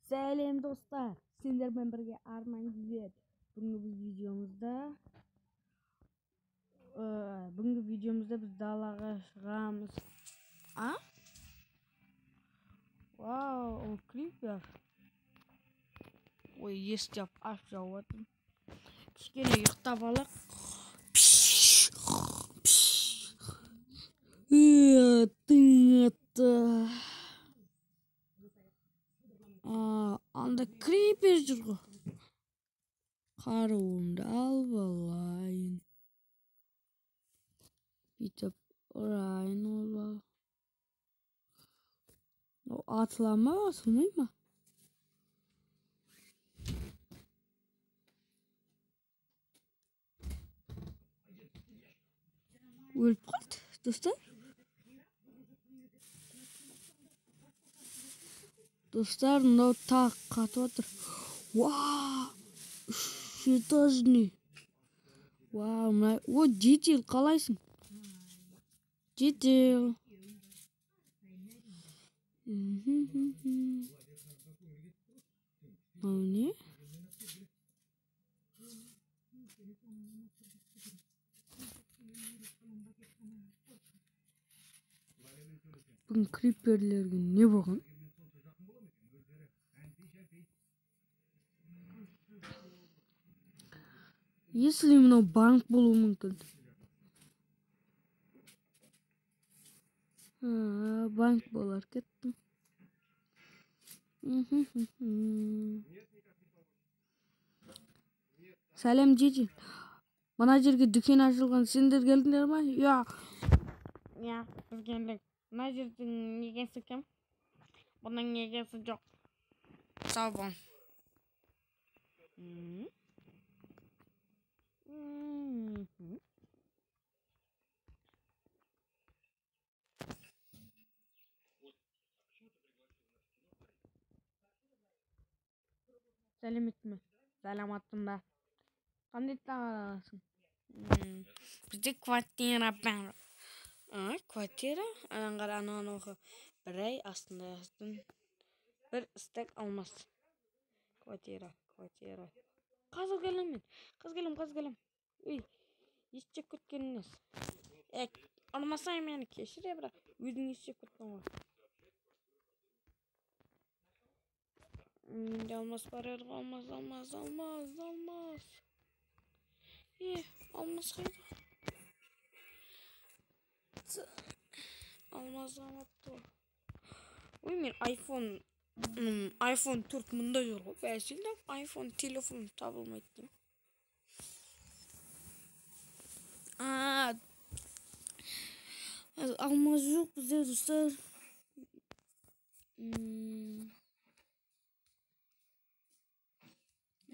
Сәлем достар, сендермен бірге Арман Гизет. Бүгінгі видеомызда біз далаға шығамыз. А? Вау, ол крипер. Ой, естіп ашып жауып жатырмын. Кішкене ұйықтап алайық. Таң атты. Анда крипер жүр ғой. Қаруымды алып алайын. Бүйтіп ұрайын ол. Атыла ма, атылмай ма? Өліп қалды, достар. Достар, мынау тағы қатып отыр. Вау, үш этажный. Вау, мына, о, жедел, қалайсың? Жедел. Мынау не? Бүгін криперлерге не болған? Если мынау банк болуы мүмкін. Банк болар кеттім. Сәлем, жеди. Мына жерге дүкен ашылған. Сендер келдіңдер ма? Иә. Иә, біз келдік. Мына жердің егесі кім? Бұның егесі жоқ. Сау бол. Сәлеметсің бе? Сәлеметсің бе? Қандай товар аласың? Бізде квартира бар. Квартира? Анан қара, анан оқы. Бір ай астында астын бір стек алмас. Квартира, квартира. Қазір келем мен. Қазір келем, қазір келем. Үй, ес жеп кеткен емес. Ұрмасаң мені кешір, бірақ өзің ес жеп кеткен ғой. Менде алмас бар еді ғой, алмас, алмас, алмас, алмас. Алмас қайда? Алмас алмапты ғой. Ой, мен iPhone 4 мында жүр ғой. Бәселдеп iPhone телефон табылмайды деймін. Алмас жоқ бізде, достар.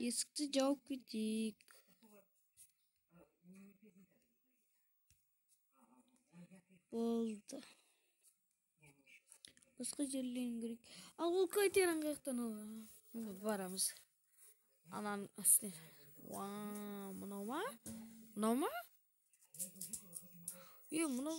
Есікті жауып кетейік. Болды. Басқа жерлерін керек. Ал ол квартираны қаяқтан аламыз? Барамыз. Ананың үстіне. Уа, мынау ма? Мынау ма? Мынау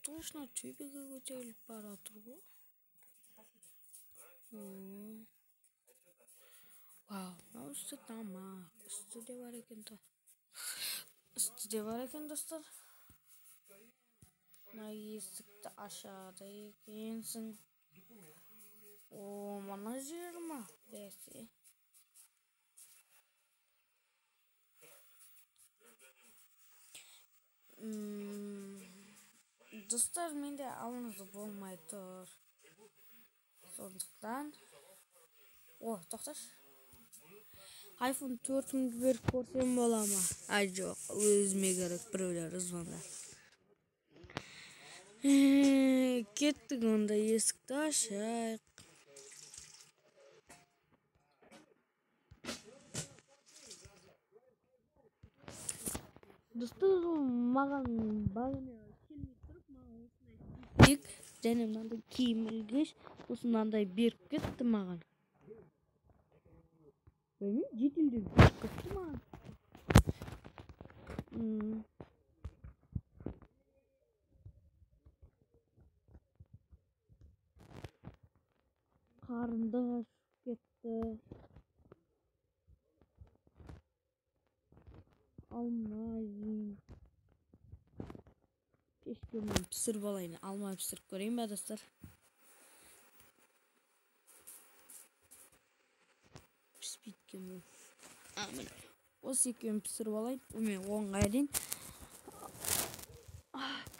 точно төбеге көтеріліп баратыр ғой. Вау, мынау үсті тамақ. Үсті де бар екен та. Үсті де бар екен, достар. Мына есікті ашады екенсің. О, мына жер ма? Бәсе. Достар, менде алмаз болмай тұр. Сондықтан. О, тоқташы. iPhone 4-імді беріп көрсем бола ма? Ай, жоқ, өзіме керек, біреулер звондап. Кеттік онда, есікті ашайық. Достар, маған бағана келмей тұрып, маған осындай киік және мынандай киім ілгіш, сосын мынандай беріп кетті маған. Білмеймін, жеделден беріп кетті маған. Қарынды ашып кетті. Алма жеймін. Пешкемен пісіріп алайын. Алма пісіріп көрейін ба, достар? Піспейді екен бұл. Міне. Осы екеуін пісіріп алайын. Мен оңға дейін.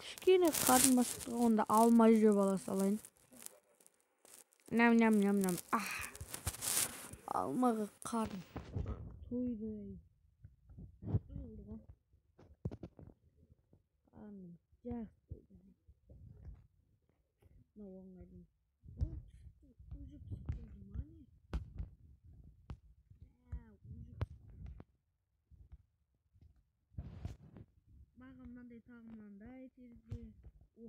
Кішкене қарным ашты, онда алма жеп ала салайын. Ням ням ням ням. Алмаға қарным тойды. Қарным жақсы тойды. Мына оңға дейін. Уже пісіп болды ма не? Уже пісті. Маған мынандай, тағы мынандай терезе. О,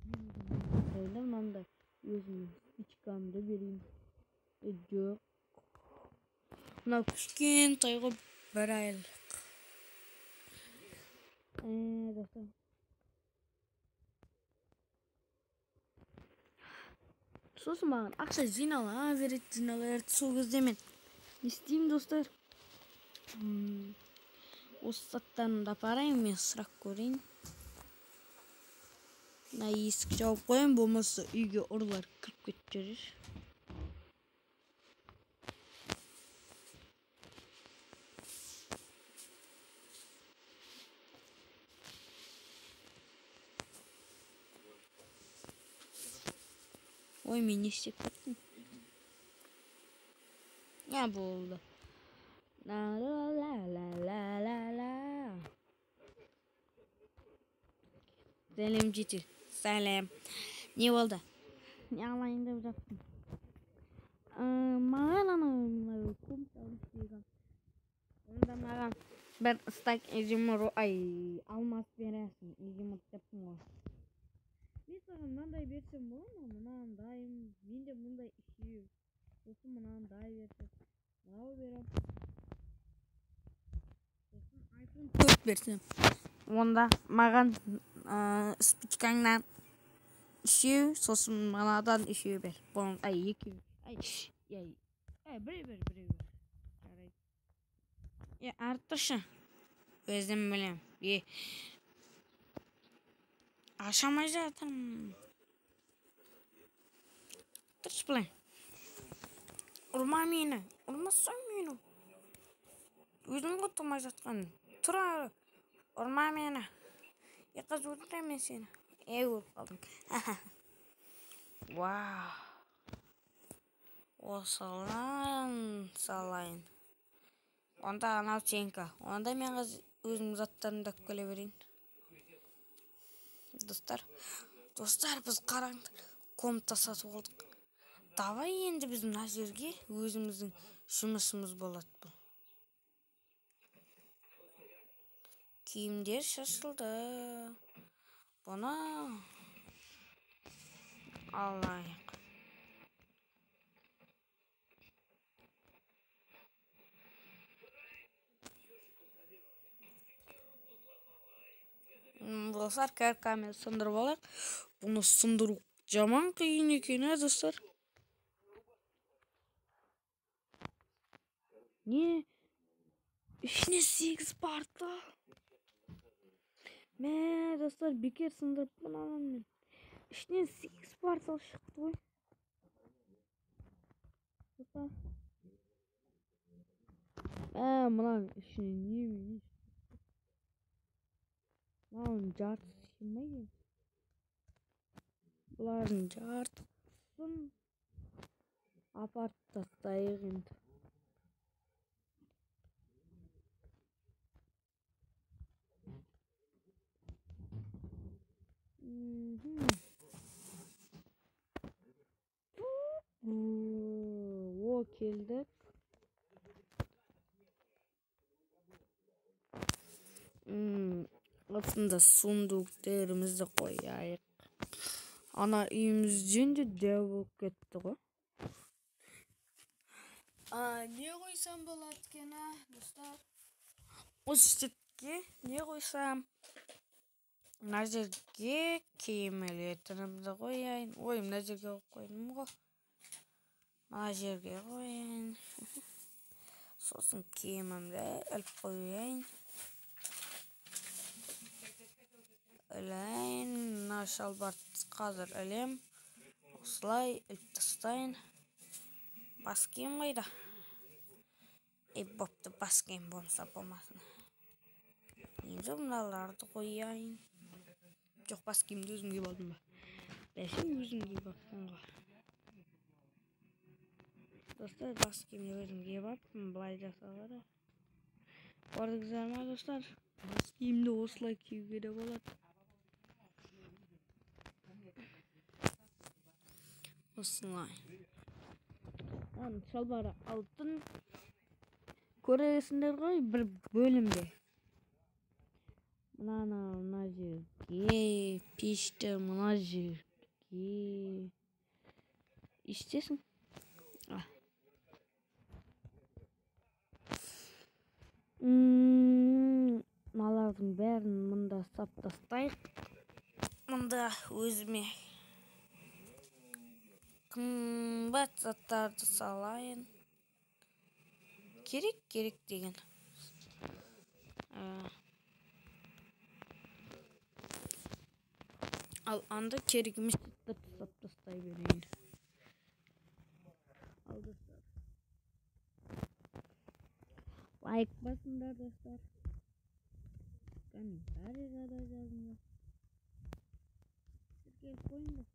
мен мынандай мынандай өзімнің спичкамды берейін. Жоқ. Мынау кішкентай ғой, бір айлық. Достар. Сосын маған ақша жинала береді, жинала береді. Сол кезде мен не істеймін, достар? Осы заттарымды апарайын, мен сұрап көрейін. Мына есік жауып қояйын, болмаса үйге ұрылар кіріп кетіп жүрер. Ой, мен не істеп кеттім? Не болды? Ла ла ла ла ла ла. Сәлем, житель. Сәлем. Не болды? Не алайын деп жаттым? Маған анау комната. Онда маған бір стак изумруд, ай, алмас бересің. Изумруд деппін ғой. Мен саған мынандай берсем бола ма? Мынандай, менде мындай үшеу. Сосын мынандай берсем, мынау берем. Сосын iPhone 4 берсем. Онда маған спичкаңнан үшеу, сосын мынадан үшеу бер. Ай, екеу. Ай, ай, біреу бер, біреу бер. Жарайды. Арттыршы. Өзім білем. Ашамай жатырмын. Тұршы былай. Ұрма мені. Ұрмасаң мені. Өзім ғой тұрмай жатқан. Тұр ары. Ұрма мені. Қазір өлтіремін мен сені. Өліп қалдым. Вау. Осылай салайын. Онда анау сенікі. Онда мен қазір өзімнің заттарымды алып келе берейін. Достар, достар, біз қараңдар, комната сатып алдық. Давай енді біз мына жерге өзіміздің жұмысымыз болады бұл. Киімдер шашылды. Бұны алайық. Достар, кәркамен сындырып алайық. Бұны сындыру жаман қиын екен, ә, достар? Не? Ішіне 8 портал. Мә, достар, бекер сындырыппын ананы мен. Ішінен 8 портал шықты ғой. Достар. Мә, мынаның ішіне не шықты? Мынаның жартысы сыймай екен. Бұлардың жартысын апарып тастайық енді. О, келдік. Осында сундуктерімізді қояйық. Ана үйімізден де дәу болып кетті ғой. Не қойсам болады екен, достар? Осы сетке не қойсам? Мына жерге киім ілетінімді қояйын. Ой, мына жерге қойдым ғой. Мына жерге қояйын. Сосын киімімді іліп қояйын. Ілейін. Мына шалбарды қазір ілем. Осылай іліп тастайын. Бас киім қайда? Бопты, бас киім болмаса болмасын. Енді мыналарды қояйын. Жоқ, бас киімді өзім киіп алдым ба? Бәсе өзім киіп алыппын ғой. Достар, бас киімді өзім киіп алыппын. Былай жасалады. Көрдіңіздер ма, достар? Бас киімді осылай киюге де болады. Осылай. Оның шалбары алтын. Көресіңдер ғой бір бөлімде. Мынаны мына жерге, пешті мына жерге. Істесің. Мыналардың бәрін мында сап тастайық. Мында өзіме қымбат заттарды салайын. Керек, керек деген. Ал анда керек емес заттарды сап тастай берейін. Ал достар. Лайк басыңдар, достар. Комментарий жазыңдар. Тіркеліп қойыңдар.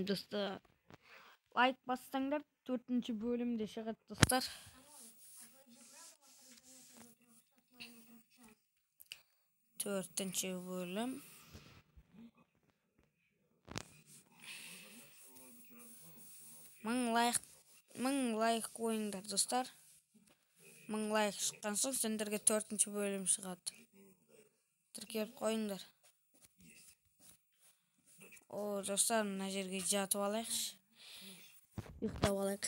Достар, лайк бассаңдар, 4-ші бөлімде шығады, достар. 4-ші бөлім. 1000 лайк, 1000 лайк қойыңдар, достар. 1000 лайк шыққан соң сендерге 4-ші бөлім шығады. Тіркеліп қойыңдар. О, достар, мына жерге жатып алайықшы. Ұйықтап алайық.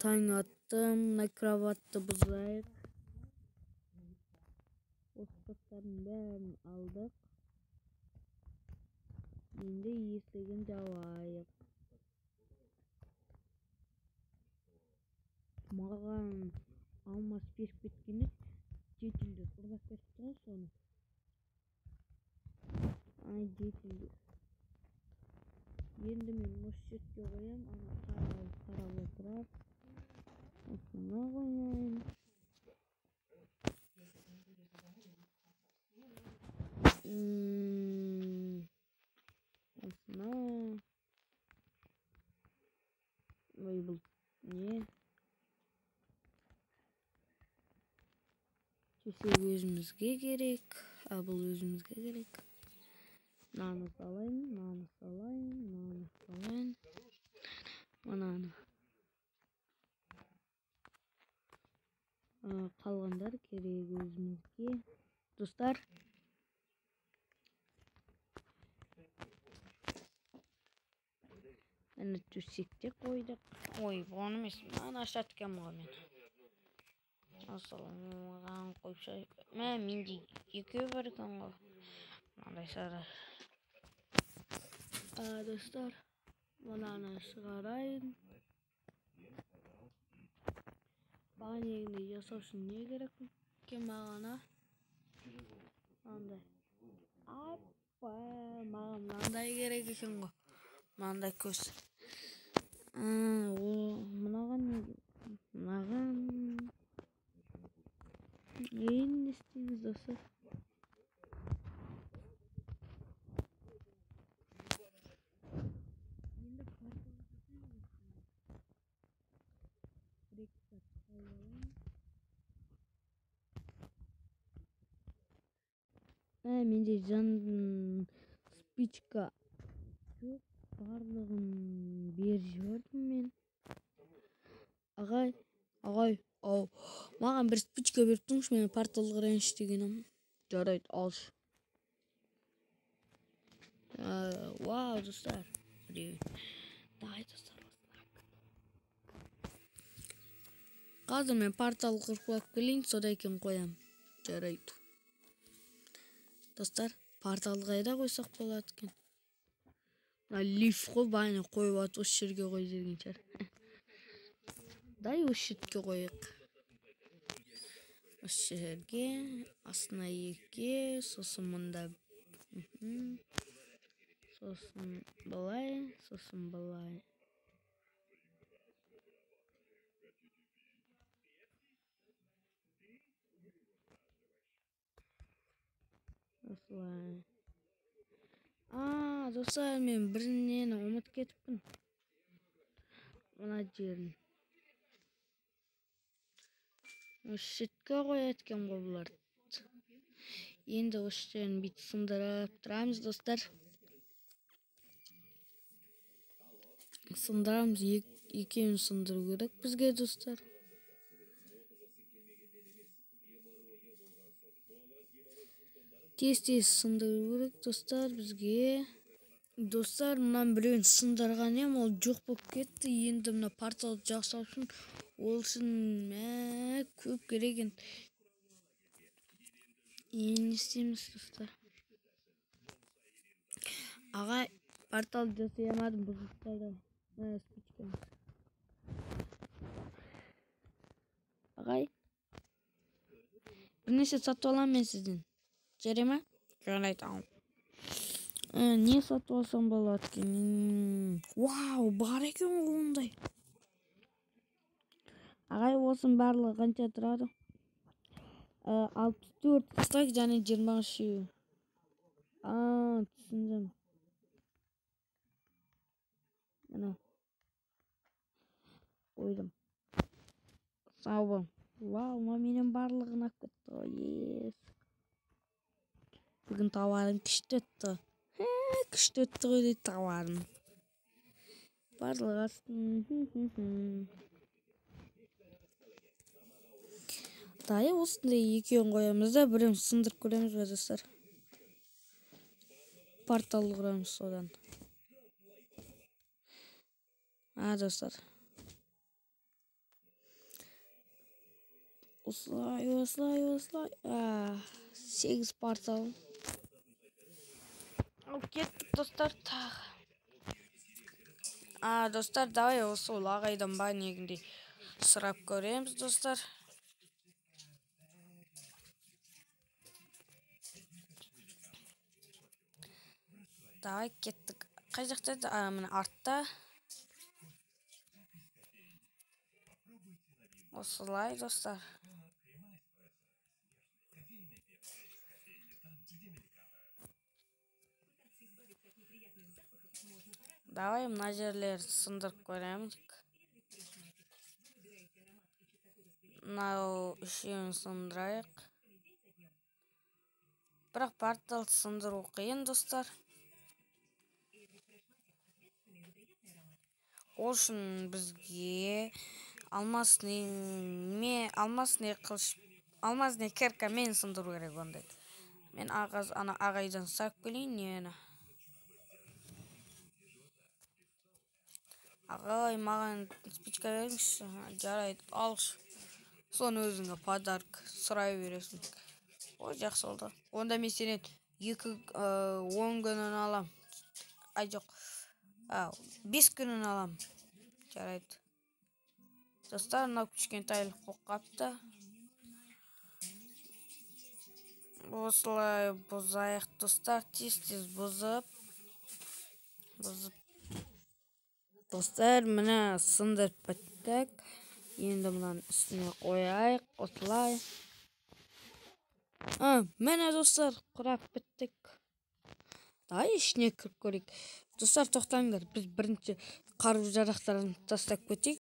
Таң атты, мына кроватты бұзайық. Осы заттардың бәрін алдық. Енді есігін жабайық. Маған алмас беріп кеткен еді. Жетілдер ұрлап кетті ғой соны. Ай, жетілдер. Енді мен осы жерге қоям, ана қарап отырар. Осында қояйын. Осында. Ой, бұл не? Төсек өзімізге керек, а бұл өзімізге керек. Мынаны салайын, мынаны салайын, мынаны салайын, мынаны. Қалғандар керек өзімізге. Достар, міне төсекте қойдық. Ой, бұны емес, мынаны ашады екенмін ғой мен. Осыған қойып шығайық. Мә, менде екеуі бар екен ғой. Мынандай сары. Достар, мынаны шығарайын. Маған егінде жасау үшін не керек екен маған, а? Мынандай. Апа, маған мынандай керек екен ғой. Мынандай көз. О, мынаған не керек? Мынаған енді не істейміз, достар? Енді портал жасаймыз. Бір екі зат қойып аламын. Менде жан спичка жоқ, барлығын беріп жібердім мен. Ағай, ағай, ау, маған бір спичка беріп тұрыңызшы, мен портал құрайыншы дегенім. Жарайды, алшы. Вау, достар. Біреу. Давай, достар, осылай. Қазір мен портал құрып алып келейін, содан кейін қоямын. Жарайды. Достар, порталды қайда қойсақ болады екен? Мына лифт қой, бағана қойып атып осы жерге қой деген шығар. Дай осы жерге қояйық. Осы жерге, астына 2, сосын мында. Сосын былай, сосын былай. Осылай. Достар, мен бір нені ұмытып кетіппін. Мына жерін. Осы шетке қояды екен ғой бұлар. Енді осы жерін бүйтіп сындырып тұрамыз, достар. Сындырамыз, екеуін сындыру керек бізге, достар. Тез-тез сындыру керек, достар, бізге. Достар, мынаның біреуін сындырған ем, ол жоқ болып кетті. Енді мына порталды жасау үшін, ол үшін көп керек енді. Енді не істейміз, достар? Ағай, порталды жасай алмадым, бұзылып қалды. Мына спичкамыз. Ағай, бірнәрсе сатып аламын мен сізден. Жарай ма? Жарайды, ал. Не сатып алсам болады екен? Вау, бар екен ғой ондай. Ағай, осының барлығы қанша тұрады? 64 стак және 23. Түсіндім. Міне. Қойдым. Сау бол. Вау, мына менен барлығын алып кетті ғой. Ес. Бүгін тауарым күшті өтті. Күшті өтті ғой дейді тауарым. Барлығы астын. Дайы осындай екеуін қоямыз да, біреуін сындырып көреміз бе, достар? Портал құрамыз содан. Достар. Осылай, осылай, осылай. 8 портал. Ал кеттік, достар, тағы. Достар, давай осы ол ағайдан ба негіндей сұрап көреміз, достар. Давай кеттік. Қай жақта еді? Міне артта. Осылай, достар. Давай мына жерлерді сындырып көреміз. Мынау үшеуін сындырайық. Бірақ порталды сындыру қиын, достар. Ол үшін бізге алмазный қылыш, алмазный киркамен сындыру керек ондайды. Мен ана ағайдан сұрап келейін нені. Ағай, маған спичка беріңізші. Жарайды, алшы. Соны өзіңе подарок сұрай бересің. О, жақсы болды. Онда мен сенен 10 күнін алам. Ай, жоқ. 5 күнін алам. Жарайды. Достар, мынау кішкентайлық болып қапты. Осылай бұзайық, достар. Тез-тез бұзып. Бұзып. Достар, міне сындырып біттік. Енді мынаның үстіне қояйық, осылай. Міне, достар, құрап біттік. Давай ішіне кіріп көрейік. Достар, тоқтаңдар, біз бірінші қару-жарақтарын тастап кетейік.